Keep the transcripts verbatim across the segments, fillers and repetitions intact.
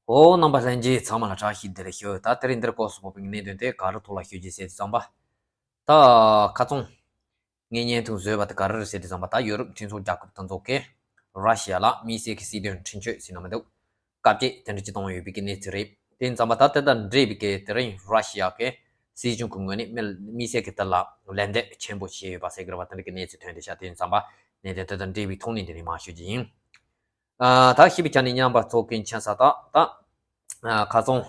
ཨོ། རྣམ་པ་ལྷན་རྒྱས་ཚང་མ་ལ་བཀྲ་ཤིས་བདེ་ལེགས་ཞུ། ད་དེ་རིང་འདིར་སྐོར་སུ་བབས་པའི་གནད་དོན་དེ་ག་རེ་ཐོག་ལ་ཞུ་རྒྱུ་ཟེར་དུས་ཙམ་པ། ད་ཁ་རྩང་ངས་བརྙན་ཐུང་བཟོས་པ་དེ་ག་རེ་རེད་ཟེར་དུས་ཙམ་པ། ད་ཡོ་རོབ་མཐུན་ཚོགས་རྒྱལ་ཁབ་དེ་ཚོ་གིས་ར་ཤི་ཡ་ལ་དམིགས་བསལ་གྱི་སྲིད་དོན་ཁྲིམས་གཅོད་ཟེར་ན་མི་འདུག་བཀའ་བཅད་དེ་འདྲ་ཅིག་བཏང་ཡོད་པའི་གནས་ཚུལ་རེད། དེ་ཙམ་པ་ད་དེ་དང་འབྲེལ་བའི་གི་དེ་རིང་ར་ཤི་ཡ་གི་སྲིད་གཞུང་གི་ངོས་ནས་དམིགས་བསལ་གྱི་དེ་ལ་ལན་འདེབས་ཆེན་པོ་བྱས་ཡོད་པ་ཟེར་གི་རེད་པ། དེ་འདྲ་གི་གནས་ཚུལ་ཐོན་བསྡད་ཤག་དེ་ཙམ་པ་གནད་དོན་དེ་དང་འབྲེལ་བའི་ཐོག་ནས་འདི་ནས་མར་ཞུ་རྒྱུ་ཡིན། ཨ། ད་ཞིབ་པའི་ཆ་ནས་མཉམ་པར་ཚོགས་མཁན་མཁྱེན་ས་ད་ད། ཨ། ཁ་རྩང་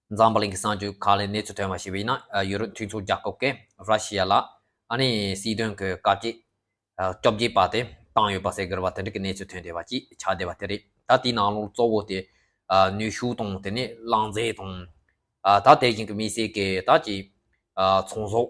འཛམ་བུ་གླིང་གི་གསར་འགྱུར་ཁག་ལ་གནས་ཚུལ་ཐོན་པ་ཞིག་ཡིན་ན། ཨ། ཡུ་རོབ་མཐུན་ཚོགས་རྒྱལ་ཁབ་ཀྱིས་ར་ཤི་ཡ་ལ་ཨ་ནི་སྲིད་དོན་གྱི་བཀའ་བཅད། ཨ། བཅོ་བརྒྱད་པ་དེ་བཏང་ཡོད་པ་ཟེར་གི་རེད་པ། དེ་འདྲ་གི་གནས་ཚུལ་ཐོན་བསྡད་པ་ཅིག་ཆགས་བསྡད་པ་དེ་རེད། ད་དེའི་ནང་ལོགས་གཙོ་བོ་དེ། ཨ། ནུས་ཤུགས་དང་དེ་ནས་རླངས་རྫས་དང་། ཨ། ད་དེ་བཞིན་གྱི་དམིགས་བསལ་གྱི་ད་ཅིག་ཨ། ཚོང་ཟོག་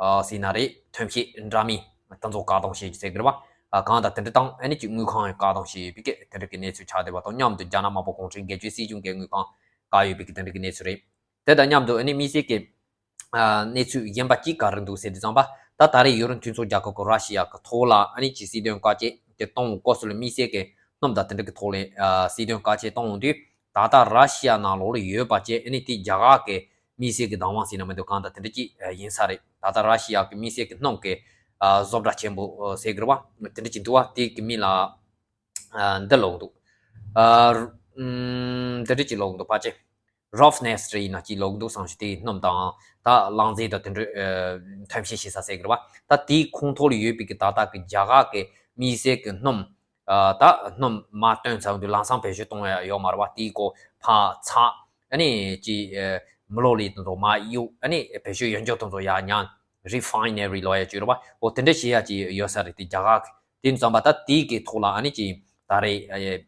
ཨ། ཟེར་ན་རེད། ཐོན་སྐྱེད་འདྲ་མིན་དེ་ཚོ་བཀག་སྡོམ་བྱེད་ཀྱི་ཟེར་གི་རེད་པ། ཨ། གང་ལྟར་དེ་འདྲ་དང་ཨ་ནི་ཅིག་དངུལ་ཁང་ཡང་བཀག་སྡོམ་བྱས་ཡོད་པའི་གི་དེ་འདྲ་གི་གནས་ཚུལ་ཆགས་བསྡད་པ་དང་མཉམ་དུ་རྒྱ་ནག་དམར་པོ་གུང་ཁྲན་སྒེར་གཅོད་སྲིད་གཞུང་གི་དངུལ་ཁང་བཀག་ཡོད་པའི་གི་དེ་འདྲ་གི་གནས་ཚུལ་རེད། དེ་དང་མཉམ་དུ་ཨ་ནི་དམིགས་བསལ་གྱི། ཨ། གནས་ཚུལ་གཞན་པ་གཅིག་ག་རེ་འདུག་ཟེར་དུས་ཙམ་པ། ད་ད་རེས་ཡུ་རོབ་མཐུན་ཚོགས་རྒྱལ་ཁབ་ཀྱིས་ར་ཤི་ཡ་གི་ཐོག་ལ་ཨ་ནི་ཅིག་སྲིད་དོན་བཀའ་བཅད་དེ་གཏོང་སྐབས་སུ་ལ་དམིགས་བསལ་གྱི་སྣུམ་དང་དེ་འདྲ་གི་ཐོག་ལ། ཨ། སྲིད་དོན་བཀའ་བཅད་གཏོང་འོང་དུས། ད་ལྟ་ར་ཤི་ཡ་ནང་ལོགས་ལ་ཡོད་པ་བཅས་ཨ་ནི་དེ་རྒྱ་གར་གྱི་དམིགས་བསལ་གྱི་བདག་དབང་ཟེར་ན་མི་འདུག་གང་ལྟར་དེ་འདྲ་ཅིག་ཡིན་ས་རེད། ད་ལྟ་ར་ཤི་ཡ་གི་དམིགས་བསལ་གྱི་སྣུམ་གྱི། ཨ། བཟོ་གྲྭ་ཆེན་པོ་ཟེར་གི་རེད་པ། དེ་འདྲ་ཅིག་འདུག་པ། དེ་གི་མིང་ལ། ཨ། འདི་ལབ་འདུག་ཨ། ཨུམ། འདི་འདྲ་ཅིག་ལབ་འདུག་པ་ཅེ། རོབ་ནེ་སི་ཡིན་ན་ཅིག་ལབ་འདུག་བསམ་ཞིག་དེའི་སྣུམ་དང་ད་རླངས་རྫས་དང་དེ་འདྲ། ཨ། ཐོན་སྐྱེད་བྱེད་ས་ཟེར་གི་རེད་པ། ད་དེའི་ཁོངས་གཏོགས་ལ་ཡོད་པའི་གི་ད་ལྟ་གི་རྒྱ་གར་གི་དམིགས་བསལ་གི་སྣུམ། ཨ། ད་སྣུམ་མར་བཏོན་ཚར་དུས་ལམ་སང་བེད་སྤྱོད་གཏོང་ཡ་ཡོད་མ་རེད་པ། དེའི་སྐོར་ཕར་ཚགས། ཨ་ནི་ཅིག་ཨ། མི་ལོ་ལི་དེ་ཚོ་མར་གཡུག་ཨ་ནི་བེད་སྤྱོད་ཡོད་འཇོག་དེ་ཚོ་ཡར་ཉར། རི་ཕའི་ནེ་རི་ལབ་ཡ་ཅིག་ཡོད་རེད་པ། འོ་དེ་འདྲ་བྱེད་ཡ་ཅིག་ཡོད་ས་རེད། དེ་རྒྱ་གར་གི། དེ་ཙམ་པ་ད་དེའི་གི་ཐོག་ལ་ཨ་ནི་ཅིག་ད་རེས། ཨ།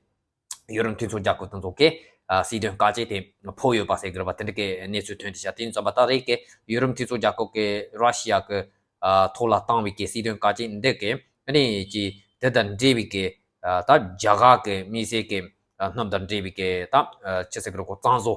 ཡུ་རོབ་མཐུན་ཚོགས་རྒྱལ་ཁབ་དེ་ཚོ་གིས། ཨ། སྲིད་དོན་བཀའ་བཅད་དེ་ཕོག་ཡོད་པ་ཟེར་གི་རེད་པ། དེ་འདྲ་གི་གནས་ཚུལ་ཐོན་བསྡད་ཤག་དེ་ཙམ་པ་ད་རེས་ཀྱི་ཡུ་རོབ་མཐུན་ཚོགས་རྒྱལ་ཁབ་ཀྱིས་ར་ཤི་ཡ་གི། ཨ། ཐོག་ལ་བཏང་བའི་གི་སྲིད་དོན་བཀའ་བཅད་འདི་གིས་ཨ་ནི་ཅིག་དེ་དང་འབྲེལ་བའི་གི། ཨ། ད་རྒྱ་གར་གི་དམིགས་བསལ་གི། ཨ། སྣུམ་དང་འབྲེལ་བའི་གི་ད། ཨ། ཅི་ཟེར་གི་རེད་གོ། གཙང་བཟོ་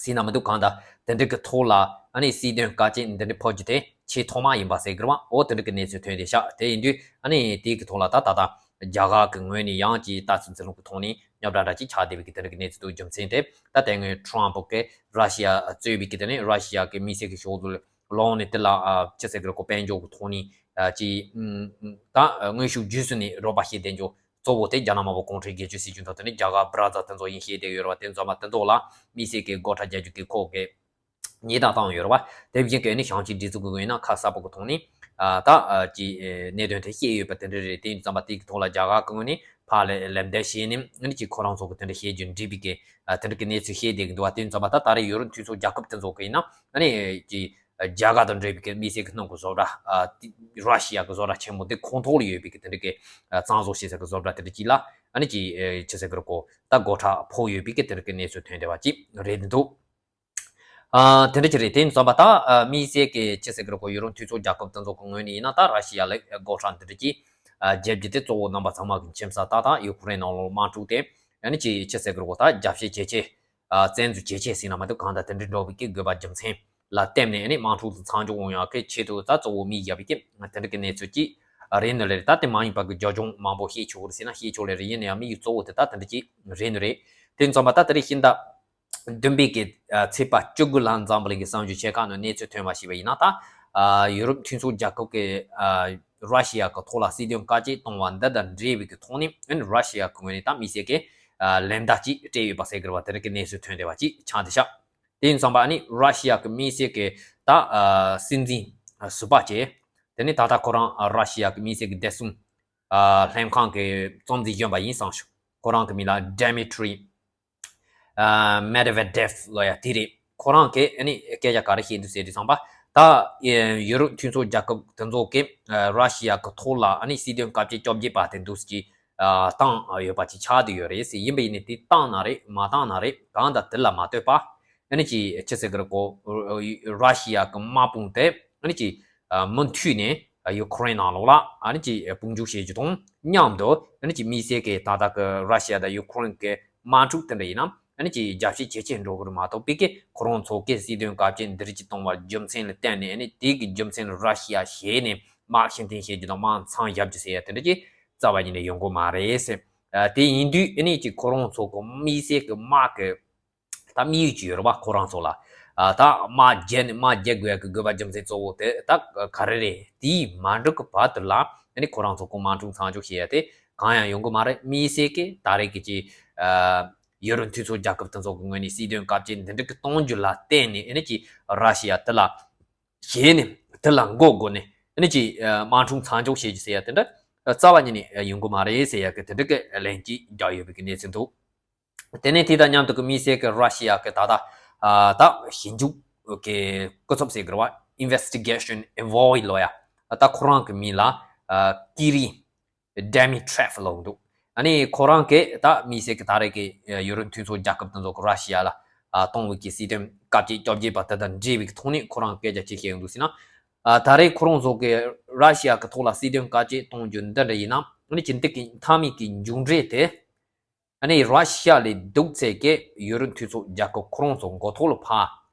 ཟེར་ན་མི་འདུག་གང་ལྟར་དེ་འདྲ་གི་ཐོག་ལ་ཨ་ནི་སྲིད་དོན་བཀའ་བཅད་འདི་འདྲ་ཕོག་རྒྱུ་དེ་ཆེས་ཐོག་མ་ཡིན་པ་ཟེར་གི་རེད་པ། འོ་དེ་འདྲ་གི་གནས་ཚུལ་ཐོན་བསྡད་ཤག་དེ་ཡིན་དུས་ཨ་ནི་དེའི་གི་ཐོག་ལ་ད་ད་ལྟ་རྒྱ་གར་གི་ངོས་ནས་ཡང་ཅིག་ལྟ་ཚུལ་འཛིན་ལུགས་ཀྱི་ཐོག་ནས་རྙོག་དྲ་འདྲ་ཅིག་ཆགས་བསྡད་པའི་གི་དེ་འདྲ་གི་གནས་ཚུལ་འདུག་རྒྱུ་མཚན་དེ་ད་དེ་སྔོན་ཊམ་ཕུ་གིས་ར་ཤི་ཡ་གཙོས་པའི་གི་དེ་ནས་ར་ཤི་ཡ་གི་དམིགས་བསལ་གི་ཕྱོགས་སུ་ལོག་ནས་དེ་ལ། ཨ། ཅི་ཟེར་གི་རེད་གོ། དཔལ་འབྱོར་གི་ཐོག་ནས། ཨ། ཅིག་ཨུམ། ད་དངོས་ཤུགས་བརྒྱུད་ཚུལ་ནས་རོགས་པ་བྱེད་བསྡད་འཇོག་གཙོ་བོ་དེ་རྒྱ་ནག་དམར་པོ་གུང་ཁྲན་སྒེར་གཅོད་སྲིད་གཞུང་དང་དེ་ནས་རྒྱ་གར་བྷ་ར་ཛ་དེ་ཚོ་ཡིན་བཤད་བསྡད་ཡོད་རེད་པ། དེ་ཚོ་མ་དེ་ཚོ་ལ་དམིགས་བསལ་གྱི་སྒོ་ཁྲལ་རྒྱག་རྒྱུ་གི་ཁོ་གི་ཉེས་རྡུང་བཏང་ཡོད་རེད་པ། དེ་བཞིན་གྱི་ཨ་ནི་ཞིང་ཆེན་སྒྲིག་འཛུགས་ཀྱི་ངོས་ནས་ཁ་གསལ་པོ་གི་ཐོག་ནས། ཨ། ད། ཨ། ཅིག་ཨ། གནད་དོན་དེ་བཤད་ཡོད་པ་དེ་འདྲ་རེད། དེ་ཡིན་ཙམ་པ་དེ་གི་ཐོག་ལ་རྒྱ་གར་གི་ངོས་ནས་ཕར་ལ་ལན་འདེབས་བྱས་ནས་ཨ་ནི་ཅིག་ཁོ་རང་ཚོ་གི་དེ་འདྲ་བཤད་རྒྱུ་འགྲིག་པའི་གི། ཨ། དེ་འདྲ་གི་གནས་ཚུལ་བཤད་བསྡད་ཀྱི་འདུག་པ། དེ་ཡིན་ཙམ་པ་ད་ད་རེས་ཡུ་རོབ་མཐུན་ཚོགས་རྒྱལ་ཁབ་དེ་ཚོ་གི་ཡིན་ན་ཨ་ནི་ཅིག་རྒྱ་གར་དང་འབྲེལ་བའི་གི་དམིགས་བསལ་གྱི་སྣུམ་གྱི་བཟོ་གྲྭ། ཨ། དེ་ར་ཤི་ཡ་གི་བཟོ་གྲྭ་ཆེན་མོ་འདི་ཁོངས་གཏོགས་ལ་ཡོད་པའི་གི་དེ་འདྲ་གི། ཨ། གཙང་བཟོ་བྱེད་ས་གི་བཟོ་གྲྭ་དེ་འདྲ་གཅིག་ལ་ཨ་ནི་ཅིག་ཨ། ཅི་ཟེར་གི་རེད་གོ། ད་སྒོ་ཁྲལ་ཕོག་ཡོད་པའི་གི་དེ་འདྲ་གི་གནས་ཚུལ་ཐོན་བསྡད་པ་ཅིག་རེད་འདུག་ཨ། དེ་འདྲ་ཅིག་རེད། དེ་ཡིན་ཙམ་པ་ད། ཨ། དམིགས་བསལ་གི་ཅི་ཟེར་གི་རེད་གོ། ཡུ་རོབ་མཐུན་ཚོགས་རྒྱལ་ཁབ་དེ་ཚོ་གི་ངོས་ནས་ཡིན་ན་ད་ར་ཤི་ཡ་ལ་སྒོ་ཁྲལ་འདི་འདྲ་ཅིག་ཨ། བརྒྱབ་རྒྱུ་དེ་གཙོ་བོ་རྣམ་པ་ཚང་མ་གི་མཁྱེན་ས་ད་ད་ཡུ་ཁུ་རེན་ནང་ལོགས་དམག་འཁྲུག་དེ་ཨ་ནི་ཅིག་ཅི་ཟེར་གི་རེད་གོ། ད་རྒྱབ་བཤད་བྱེད་ཆེད། ཨ། བཙན་འཛུལ་བྱེད་ཆེད་ཟེར་ན་མ་གཏོགས་གང་ལྟར་དེ་འདྲ་འགྲོ་བའི་གི་དགོས་པ་རྒྱུ་མཚན་ལ་བརྟེན་ནས་ཨ་ནི་དམག་འཁྲུག་དེ་མཚམས་འཇོག་འོང་ཡག་གི་ཆེད་དུ་ད་གཙོ་བོ་དམིགས་བཞག་པའི་གི་དེ་འདྲ་གི་གནས་ཚུལ་ཅིག་རེད་འདུག་ལེ། ད་དེ་མ་ཡིན་པ་གི་རྒྱབ་ལྗོངས་མང་པོ་བཤད་ཆོག་གི་རེད་ཟེར་ན་བཤད་ཆོག་ལེ་རེད། ཡིན་ན་ཡང་དམིགས་ཡུལ་གཙོ་བོ་དེ་ད་དེ་འདྲ་ཅིག་རེད་འདུག་རེད། དེ་ཡིན་ཙམ་པ་ད་དེ་རིང་ཕྱི་ཟླ་བདུན་པའི་གི་ཚེས་པ་བཅུ་དགུ་ལ་འཛམ་བུ་གླིང་གི་གསར་འགྱུར་ཆེ་ཁག་ནང་གནས་ཚུལ་ཐོན་པ་ཞིག་པ་ཡིན་ན་ད། ཨ། ཡུ་རོབ་མཐུན་ཚོགས་རྒྱལ་ཁབ་ཀྱིས། ཨ། ར་ཤི་ཡ་གི་ཐོག་ལ་སྲིད་དོན་བཀའ་བཅད་གཏོང་བ་འདི་དང་འབྲེལ་བའི་གི་ཐོག་ནས་ཨ་ནི་ར་ཤི་ཡ་གི་ངོས་ནས་ད་དམིགས་བསལ་གྱི། ཨ། ལན་བརྡ་ཅིག་སྤྲད་ཡོད་པ་ཟེར་གི་རེད་པ། དེ་འདྲ་གི་གནས་ཚུལ་ཐོན་བསྡད་པ་ཅིག་ཆགས་བསྡད་ཤག་དེ་ཡིན་ཙམ་པ་ཨ་ནི་ར་ཤི་ཡ་གི་དམིགས་བསལ་གྱི་ད། ཨ། སྲིད་འཛིན་ཟུར་པ་བྱས། དེ་ནས་ད་ལྟ་ཁོ་རང་ར་ཤི་ཡ་གི་དམིགས་བསལ་གྱི་བདེ་སྲུང་ཨ། ལྷན་ཁང་གི་གཙོ་འཛིན་གཞོན་པ་ཡིན་བསམ་ཞིག་ཁོ་རང་གི་མིང་ལ་Dmitry ཨ། Medvedev ལབ་ཡ་དེ་རེད། ཁོ་རང་གིས་ཨ་ནི་སྐད་ཆ་ག་རེ་བཤད་འདུག་ཟེར་དུས་ཙམ་པ། ད་ཡུ་རོབ་མཐུན་ཚོགས་རྒྱལ་ཁབ་དེ་ཚོ་གིས་ཨ། ར་ཤི་ཡ་གི་ཐོག་ལ་ཨ་ནི་སྲིད་དོན་བཀའ་བཅད་བཅོ་བརྒྱད་པ་དེ་འདུག་སེ་ཅིག་ཨ། བཏང་ཡོད་པ་ཅིག་ཆགས་བསྡད་ཡོད་རེད་ཟེར། ཡིན་པ་ཡིན་ནའི་དེ་བཏང་ན་རེད་མ་བཏང་ན་རེད། གང་ལྟར་དེ་ལ་མ་ལྟོས་པ་ཨ་ནི་ཅིག་ཅི་ཟེར་གི་རེད་གོ། ར་ཤི་ཡ་གི་དམག་དཔུང་དེ་ཨ་ནི་ཅིག་ཨ། མུ་མཐུད་ནས་ཡུ་ཁུ་རེན་ནང་ལོགས་ལ་ཨ་ནི་ཅིག་དཔུང་འཇུག་བྱེད་རྒྱུ་དང་མཉམ་དུ་ཨ་ནི་ཅིག་དམིགས་བསལ་གྱི་ད་ལྟ་གི་ར་ཤི་ཡ་དང་ཡུ་ཁུ་རེན་གྱི་དམག་འཁྲུག་དེ་འདྲ་ཡིན་ན་ཨ་ནི་ཅིག་རྒྱབ་བཤད་ཇེ་ཆེར་འགྲོ་གི་རེད་མ་གཏོགས་པའི་གི་ཁོ་རང་ཚོ་གི་སྲིད་དོན་བཀའ་བཅད་འདི་རིགས་ཅིག་གཏོང་བ་རྒྱུ་མཚན་ལ་བརྟེན་ནས་ཨ་ནི་དེ་གི་རྒྱུ་མཚན་ལ་ར་ཤི་ཡ་ཞེད་ནས་དམག་ཕྱིར་འཐེན་བྱེད་རྒྱུ་དང་དམག་མཚམས་བཞག་རྒྱུ་ཟེར་ཡ་དེ་འདྲ་ཅིག་རྩ་བ་ཉིད་ནས་ཡོང་གི་མ་རེད་ཟེར། ཨ། དེ་ཡིན་དུས་ཨ་ནི་ཅིག་ཁོ་རང་ཚོ་གི་དམིགས་བསལ་གྱི་དམག་གི་ ད་དམིགས་ཡུལ་ཅིག་ཡོད་རེད་བ། ཁོ་རང་ཚོ་ལ་ཨ་ད་དམག་རྒྱག་ནས་དམག་རྒྱག་དགོས་ཡ་གི་དགོས་པ་རྒྱུ་མཚན་གཙོ་བོ་དེ་ད་ག་རེ་རེད། དེའི་མ་འགྲིག་གི་བར་དུ་ལ་ཨ་ནི་ཁོ་རང་ཚོ་གི་དམག་འཁྲུག་མཚམས་འཇོག་བྱེད་ཡ་དེ་གང་ཡང་ཡོང་གི་མ་རེད། དམིགས་བསལ་གྱི་ད་རེས་ཀྱི་ཅིག་ཨ་ཡུ་རོབ་མཐུན་ཚོགས་རྒྱལ་ཁབ་དེ་ཚོ་གི་ངོས་ནས་སྲིད་དོན་བཀའ་བཅད་འདི་འདྲ་གི་གཏོང་རྒྱུ་ལ་བརྟེན་ནས་ཨ་ནི་ཅིག་ར་ཤི་ཡ་དེ་ལ་ཞེད་ནས་དེ་ལ་མགོ་སྒུར་ནས་ཨ་ནི་ཅིག་དམག་འཁྲུག་མཚམས་འཇོག་བྱེད་རྒྱུ་ཟེར་ཡ་དེ་འདྲ་རྩ་བ་ཉིད་ནས་ཡོང་གི་མ་རེད་ཟེར་ཡ་གི་དེ་འདྲ་གི་ལན་ཅིག་རྒྱག་ཡོད་པའི་གི་གནས་ཚུལ་འདུག་དེ་ནས་དེ་དང་མཉམ་དུ་གི་དམིགས་བསལ་གི་ར་ཤི་ཡ་གི་ད་ལྟ་ཨ་ད་ཞིབ་འཇུག་གི་སྐུ་ཚབ་ཟེར་གི་རེད་བ། Investigation Envoy ལོ་ཡ། ད་ཁོ་རང་གི་མིང་ལ་ཨ་ཀི་རི་ཌེ་མི་ཏྲེབ་ལབ་འདུག་ཨ་ནི་ཁོ་རང་གིས་ད་དམིགས་བསལ་གི་ད་རེས་ཀྱི་ཡུ་རོབ་མཐུན་ཚོགས་རྒྱལ་ཁབ་དེ་ཚོ་གི་ར་ཤི་ཡ་ལ་ཨ་གཏོང་བའི་གི་སྲིད་དོན་བཀའ་བཅད་བཅོ་བརྒྱད་པ་དེ་དང་འབྲེལ་བའི་གི་ཐོག་ནས་ཁོ་རང་སྐད་ཆ་ཅིག་བཤད་ཡོང་འདུག་ཟེར་ན། ཨ་ད་རེས་ཁོ་རང་ཚོ་གི་ར་ཤི་ཡ་གི་ཐོག་ལ་སྲིད་དོན་བཀའ་བཅད་གཏོང་རྒྱུ་འདི་འདྲ་ཡིན་ན་ཨ་ནི་ཅི་འདི་གི་མཐའ་མའི་གི་མཇུག་འབྲས་དེ། ཨ་ནི་ར་ཤི་ཡ་ལས་སྡུག་ཚད་ཀྱི་ཡུ་རོབ་མཐུན་ཚོགས་རྒྱལ་ཁབ་ཁོ་རང་ཚོ་མགོ་ཐོག་ལ་ཕར་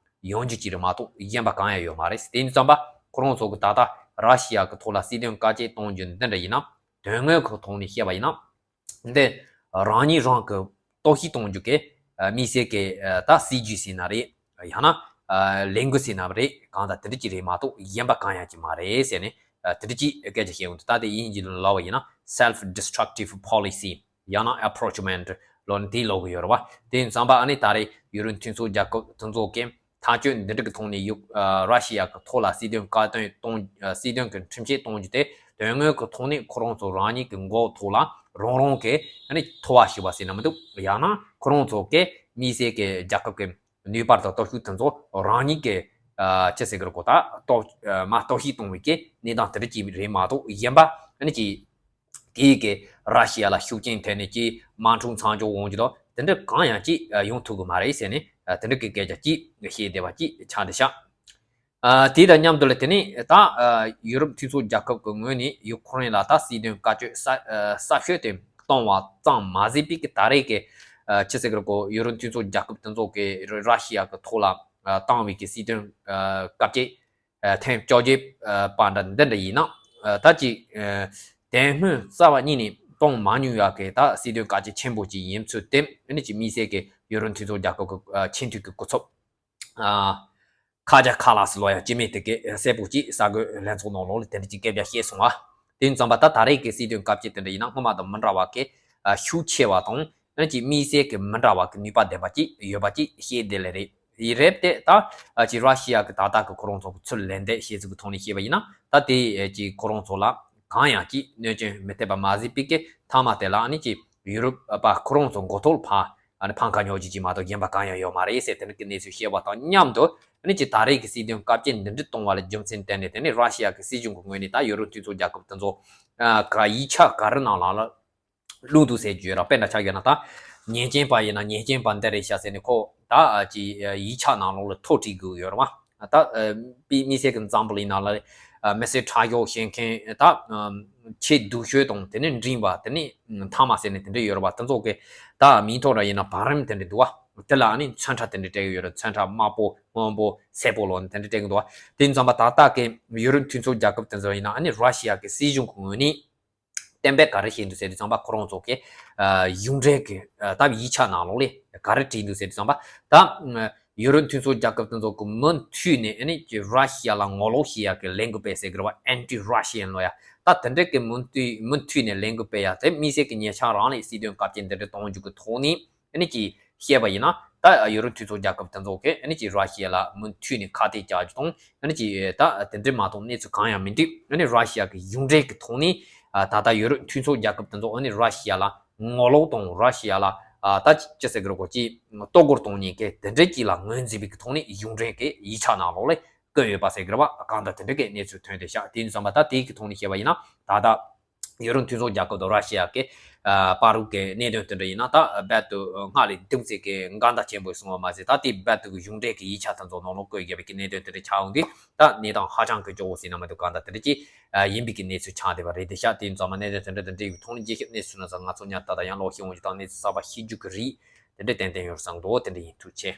ཡོང་རྒྱུ་ཅིག་རེད་མ་གཏོགས་གཞན་པ་གང་ཡང་ཡོད་མ་རེད། དེ་ཡིན་ཙམ་པ་ཁོ་རང་ཚོ་གི་ད་ལྟ་ར་ཤི་ཡ་གི་ཐོག་ལ་སྲིད་དོན་བཀའ་བཅད་གཏོང་རྒྱུ་འདི་འདྲ་ཡིན་ན་དོན་དངོས་ཁོ་ཐོག་ནས་བཤད་པ་ཡིན་ན་འདི་རང་ཉིད་རང་གི་གཏོར་བཤིག་གཏོང་རྒྱུ་གི་དམིགས་བསལ་གྱི་ད་སྲིད་ཇུས་ཟེར་ན་རེད། ཡང་ན་ལས་འགུལ་ཟེར་ན་རེད། གང་ལྟར་དེ་འདྲ་ཅིག་རེད་མ་གཏོགས་གཞན་པ་གང་ཡང་ཅིག་མ་རེད་ཟེར་ནས་དེ་འདྲ་ཅིག་སྐད་ཆ་བཤད་ཡོང་དུས། ད་དེ་དབྱིན་ཇི་ལ་ལབ་པ་ཡིན་ན་self destructive policy ཡང་ན་approachment ལོ་ནི་དེ་ལོག་གི་ཡོད་རེད་བ། དེ་ཡིན་ཙམ་པ་ཨ་ནི་ད་རེས་ཡུ་རོབ་མཐུན་ཚོགས་རྒྱལ་ཁབ་དེ་ཚོ་གིས་ཐག་གཅོད་འདི་འདྲ་གི་ཐོག་ནས་ཡུ་ར་ཤི་ཡ་གི་ཐོག་ལ་སྲིད་དོན་བཀའ་བཏོན་གཏོང་སྲིད་དོན་གི་ཁྲིམས་ཆད་གཏོང་རྒྱུ་དེ་དོན་དངོས་གི་ཐོག་ནས་ཁོ་རང་ཚོ་རང་ཉིད་ཀྱི་མགོ་ཐོག་ལ་རང་རང་གི་ཨ་ནི་ཐོ་བ་ཞུ་བ་ཟེར་ན་མི་འདུག་ཡང་ན་ཁོ་རང་ཚོ་གི་དམིགས་བསལ་གི་རྒྱལ་ཁབ་ཀྱི་ནུས་པ་དང་སྟོབས་ཤུགས་དེ་ཚོ་རང་ཉིད་ཀྱི་ཨ་ཅི་ཟེར་གི་རེད་གོ། ད་སྟོབས་ཨ་མ་གཏོར་བཤིག་གཏོང་བའི་གི་གནས་སྟངས་དེ་འདྲ་ཅིག་རེད་མ་གཏོགས་གཞན་པ་ཨ་ནི་ཅིག་དེའི་གི་ར་ཤི་ཡ་ལ་ཤུགས་རྐྱེན་ཐེབས་ནས་ཀྱི་དམག་འཁྲུག་མཚམས་འཇོག་འོང་རྒྱུ་དང་དེ་འདྲ་གང་ཡང་ཅིག་ཡོང་ཐུབ་གི་མ་རེད་ཟེར་ནས་དེ་འདྲ་གི་སྐད་ཆ་ཅིག་བཤད་བསྡད་པ་ཅིག་ཆགས་བསྡད་ཤག་ཨ་དེ་དང་མཉམ་དུ་ལ་དེ་ནས་ད་ཨ་ཡུ་རོབ་མཐུན་ཚོགས་རྒྱལ་ཁབ་ཀྱི་ངོས་ནས་ཡུ་ཁུ་རེན་ལ་ད་སྲིད་དོན་བཀའ་ཆད་ས་ཨ་གསབ་ཤོག་དེ་གཏོང་བ་ཙམ་མ་ཟད་པའི་གི་ད་རེས་ཀྱི་ཨ་ཅི་ཟེར་གི་རེད་གོ། ཡུ་རོབ་མཐུན་ཚོགས་རྒྱལ་ཁབ་དེ་ཚོ་གི་ར་ཤི་ཡ་གི་ཐོག་ལ་ཨ་བཏང་བའི་གི་སྲིད་དོན་ཨ་བཀའ་ཆད་ཨ་ཐེངས་བཅོ་བརྒྱད་ཨ་པ་འདྲ་འདི་འདྲ་ཡིན་ན་ཨ་ད་ཅིག་ཨ་དེ་སྔོན་རྩ་བ་ཉིད་ནས་གཏོང་མ་མྱོང་ཡ་གི་ད་སྲིད་དོན་བཀའ་ཆད་ཆེན་པོ་ཅིག་ཡིན་ཚུལ་དེ་ཨ་ནི་ཅིག་དམིགས་བསལ་གི་ཡུ་རོབ་མཐུན་ཚོགས་རྒྱལ་ཁབ་ཀྱི་ཨ་ཆེས་མཐོའི་གི་སྐུ་ཚབ་ཨ་ཁ་ཇ་ཁ་ལ་སི་ལོ་ཡ་སྤྱི་མེས་དེ་གས་གསལ་པོ་ཅིག་གསར་འགོད་ལྷན་ཚོགས་ནང་ལོགས་ལ་དེ་འདྲ་ཅིག་སྐད་ཆ་བཤད་སོང་བ། དེ་ཡིན་ཙམ་པ་ད་ད་རེས་ཀྱི་སྲིད་དོན་བཀའ་ཆད་དེ་འདྲ་ཡིན་ན་སྔོན་མ་དང་མི་འདྲ་བ་གི་ཨ་ཤུགས་ཆེ་བ་དང་ཨ་ནི་ཅིག་དམིགས་བསལ་གྱི་མི་འདྲ་བ་གི་ནུས་པ་ལྡན་པ་ཅིག་ཡོད་པ་ཅིག་བཤད་བསྡད་ལེ་རེད། ཡིན་རེད་དེ་ད་ཨ་ཅིག་ར་ཤི་ཡ་གི་ད་ལྟ་གི་ཁོ་རང་ཚོ་གི་ཚུར་ལན་འདེབས་བྱེད་ཚུལ་གི་ཐོག་ནས་བཤད་པ་ཡིན་ན་ད་དེ་ཨ་ཅིག་ཁོ་རང་ཚོ་ལ་གང་ཡང་ཅིག་གནོད་སྐྱོན་མི་ཐེབས་པ་མ་ཟད་པའི་གི་མཐའ་མ་དེ་ལ་ཨ་ནི་ཅིག་ཡུ་རོབ་པ་ཁོ་རང་ཚོ་མགོ་ཐོག་ལ་ཕར་ཨ་ནི་ཕམ་ཁ་ཉོ་རྒྱུ་ཅིག་མ་གཏོགས་གཞན་པ་གང་ཡང་ཡོད་མ་རེད་ཟེར་དེ་འདྲ་གི་གནས་ཚུལ་བཤད་པ་དང་མཉམ་དུ་ཨ་ནི་ཅིག་ད་རེས་ཀྱི་སྲིད་དོན་བཀའ་ཆད་འདི་འདྲ་གཏོང་བ་ལ་རྒྱུ་མཚན་བསྟན་ནས་དེ་ནི་ར་ཤི་ཡ་གི་སྲིད་གཞུང་གི་ངོས་ནས་ད་ཡུ་རོབ་མཐུན་ཚོགས་རྒྱལ་ཁབ་དེ་ཚོ་ཨ་ག་ཡིག་ཆ་ག་རེ་ནང་ལ་ལ་བླུགས་འདུག་ཟེར་རྒྱུ་ཡོད་ར། དཔེ་འདྲ་ཆགས་ཡོད་ན་ད་ཉེས་ཅན་པ་ཡིན་ན་ཉེས་ཅན་པ་འདི་རེད་ཤག་ཟེར་ནས་ཁོ་ད་ཨ་ཅིག་ཡིག་ཆ་ནང་ལོགས་ལ་ཐོ་བྲིས་དགོས་ཡོད་ར་བ། ད་ཨ་དཔེ་དམིགས་བསལ་གྱི་འཛམ་བུ་གླིང་ནང་ལ་ཨ་མི་སེར་ཁྲག་ཤོག་བཤད་མཁན་ད་ཨ་ཆེས་སྡུག་ཤོས་དང་དེ་ནས་འབྲིང་བ་དེ་ནས་མཐའ་མ་ཟེར་ནས་དེ་འདྲ་ཡོད་ར་བ། དེ་ཚོ་གི་ད་མིང་ཐོ་འདྲ་ཡིན་ན་བང་རིམ་དེ་འདྲ་འདུག་བ། དེ་ལ་ཨ་ནི་ཚོན་ཁྲ་དེ་འདྲ་སྤྲད་ཀྱི་ཡོད་ར། ཚོན་ཁྲ་དམར་པོ་སྔོན་པོ་སེར་པོ་ལོ་ནས་དེ་འདྲ་སྤྲད་ཀྱི་འདུག་བ། དེ་ཡིན་ཙམ་པ་ད་ལྟ་གི་ཡུ་རོབ་མཐུན་ཚོགས་རྒྱལ་ཁབ་དེ་ཚོ་ཡིན་ན་ཨ་ནི་ར་ཤི་ཡ་གི་སྲིད་གཞུང་གི་ངོས་ནས་གཏན་འབེབས་ག་རེ་བྱས་འདུག་ཟེར་དུས་ཙམ་པ་ཁོ་རང་ཚོ་གི་ཨ་གཞུང་འབྲེལ་གྱི་ཨ་ད་ཡིག་ཆ་ནང་ལོགས་ལ་ག་རེ་བྲིས་འདུག་ཟེར་དུས་ཙམ་པ་ད་ཡུ་རོབ་མཐུན་ཚོགས་རྒྱལ་ཁབ་དེ་ཚོ་གི་མུ་མཐུད་ནས་ཨ་ནི་ཀྱི་ར་ཤི་ཡ་ལ་ངོ་ལོག་བྱེད་ཡ་གི་ལས་འགུལ་སྤེལ་ཟེར་གི་རེད་བ། Anti Russian ལོ་ཡ། ད་དེ་འདྲ་གི་མུ་མཐུད་མུ་མཐུད་ནས་ལས་འགུལ་སྤེལ་ཡ་དེ་དམིགས་བསལ་གྱི་ཉེ་ཆར་རང་ལ་སྲིད་དོན་བཀའ་བཅད་འདི་འདྲ་གཏོང་རྒྱུ་གི་ཐོག་ནས་ཨ་ནི་ཀྱི་བཤད་པ་ཡིན་ན་ད་ཡུ་རོབ་མཐུན་ཚོགས་རྒྱལ་ཁབ་དེ་ཚོ་གིས་ཨ་ནི་ཀྱི་ར་ཤི་ཡ་ལ་མུ་མཐུད་ནས་ཁ་གཏད་བཅག་རྒྱུ་དང་ཨ་ནི་ཀྱི་ད་དེ་འདྲ་མ་གཏོགས་གནས་ཚུལ་གང་ཡང་མི་འགྲིག་ཨ་ནི་ར་ཤི་ཡ་གི་གཞུང་འབྲེལ་གྱི་ཐོག་ནས་ད་ལྟ་ཡུ་རོབ་མཐུན་ཚོགས་རྒྱལ་ཁབ་དེ་ཚོ་ཨ་ནི་ར་ཤི་ཡ་ལ་ངོ་ལོག་དང་ར་ཤི་ཡ་ལ་ཨ་ད་ཅི་ཟེར་གི་རེད་གོ་ཅི་གཏོར་རྒོལ་གཏོང་མཁན་གྱི་དེ་འདྲ་ཅིག་ལ་ངོས་འཛིན་པའི་གི་ཐོག་ནས་གཞུང་འབྲེལ་གྱི་ཡིག་ཆ་ནང་ལོགས་ལ་བཀོད་ཡོད་པ་ཟེར་གི་རེད་བ། གང་ལྟར་དེ་འདྲ་གི་གནས་ཚུལ་ཐོན་བསྡད་ཤག་དེ་ཡིན་ཙམ་པ་ད་དེའི་གི་ཐོག་ནས་བཤད་པ་ཡིན་ན་ད་ལྟ་ཡུ་རོབ་མཐུན་ཚོགས་རྒྱལ་ཁབ་དང་ར་ཤི་ཡ་གི་ཨ་བར་གྱི་གནད་དོན་དེ་འདྲ་ཡིན་ན་ད་རྦད་དེ་སྔར་ལས་སྡུག་ཚད་ཀྱི་འགལ་ཟླ་ཆེན་པོ་སོང་བ་མ་ཟད་ད་དེ་རྦད་དེ་གི་གཞུང་འབྲེལ་གྱི་ཡིག་ཆ་དེ་ཚོ་ནང་ལོགས་བཀོད་ཡོད་པའི་གི་གནད་དོན་དེ་འདྲ་ཆགས་ཡོང་དུས་ད་གནས་སྟངས་ཧ་ཅང་གི་སྐྱོ་བོ་ཟེར་ན་མི་འདུག་གང་ལྟར་དེ་འདྲ་ཅིག་ཨ་ཡིན་པའི་གི་གནས་ཚུལ་ཆགས་བསྡད་པ་རེད་བསྡད་ཤག་དེ་ཡིན་ཙང་མ་གནད་དོན་དེ་འདྲ་དང་འབྲེལ་བའི་ཐོག་ནས་རྒྱས་བཤད་གནས་ཚུལ་ན་ཚོ་ང་ཚོ་ཉར་ད་ད་ཡང་ལོག་ཤེས་འོང་རྒྱུ་དང་གནས་ཚུལ་གསར་པ་ཤེས་རྒྱུ་གི་རིགས་དེ་འདྲ་ཏན་ཏན་ཡོད་བསམ་འདུག་དེ་འདྲ་ཡིན། ཐུགས་རྗེ་ཆེ།